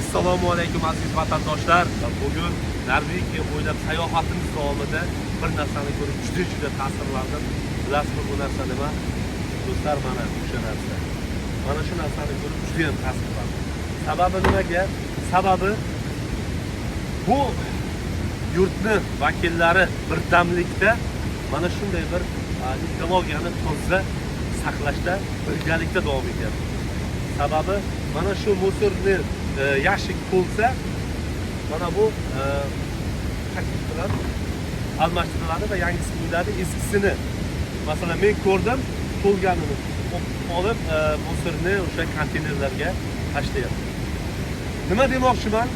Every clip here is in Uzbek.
Assalomu alaykum, aziz vatandoshlar. Bugun Norvegiya bo'ylab sayohatimiz davomida bir narsani ko'rib juda juda ta'sirlandim. Bilasizmi, bu narsa nima? Do'stlar, mana o'sha narsa. Mana shu narsani ko'rib juda ham ta'sirlandim. Sababi nimaga? Sababi bu yurtni vakillari birdamlikda mana shunday bir ekologiyani toza saqlashda birgalikda davom etyapti. Sababi mana shu мусор ni yashik to'lsa, mana bu paket bilan almashtiriladi va yangisi qo'yiladi. Eskisini, masalan, men ko'rdim, to'lganini olib мусор ni o'sha konteynerlarga tashlayapti. Nima demoqchiman?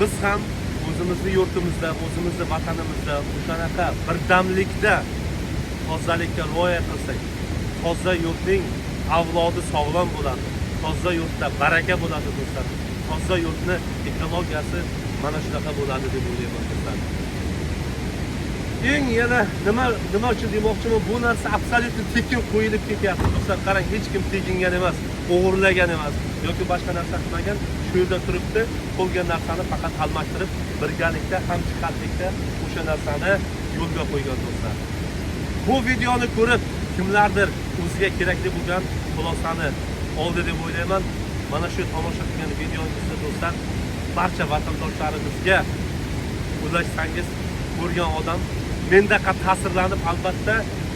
Biz ham o'zimizni yurtimizda, o'zimizni vatanimizda o'shanaqa birdamlikda tozalikka rioya qilsak, toza yurtning avlodi sog'lom bo'ladi, toza yurtda baraka bo'ladi, do'stlar. Toza yurtni ekologiyasi mana shunaqa bo'ladi deb o'ylayman, do'stlar. Eng yana nima uchun demoqchiman, bu narsa абсолютно tekin qo'yilib ketyapti, do'stlar. Qarang, hech kim tekingan emas, o'g'irlagan emas yoki boshqa narsa qilmagan. Shu yerda turibdi, to'lgan narsani faqat almashtirib, birgalikda, hamjihatlikda o'sha narsani yo'lga qo'ygan, do'stlar. Bu videoni ko'rib kimlardir o'ziga kerakli bo'lgan xulosani oldi deb o'ylayman. Mana shu tomosha qilgan videongizni, do'stlar, barcha vatandoshlarimizga ulashsangiz, ko'rgan odam mendaqa ta'sirlanib, albatta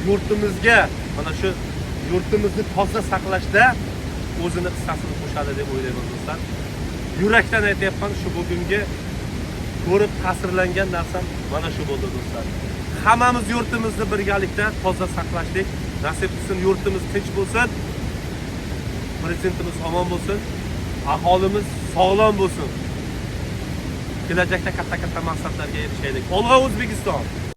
yurtimizga, mana shu yurtimizni toza saqlashda o'zini hissasini qo'shadi deb o'ylayman, do'stlar. Yurakdan aytyapman, shu bugungi ko'rib ta'sirlangan narsam mana shu bo'ldi, do'stlar. Hammamiz yurtimizni birgalikda toza saqlashlik nasib qilsin. Yurtimiz tinch bo'lsin, prezidentimiz omon bo'lsin, aholimiz sog'lom bo'lsin. Kelajakda katta katta maqsadlarga erishaylik. Olg'a, O'zbekiston!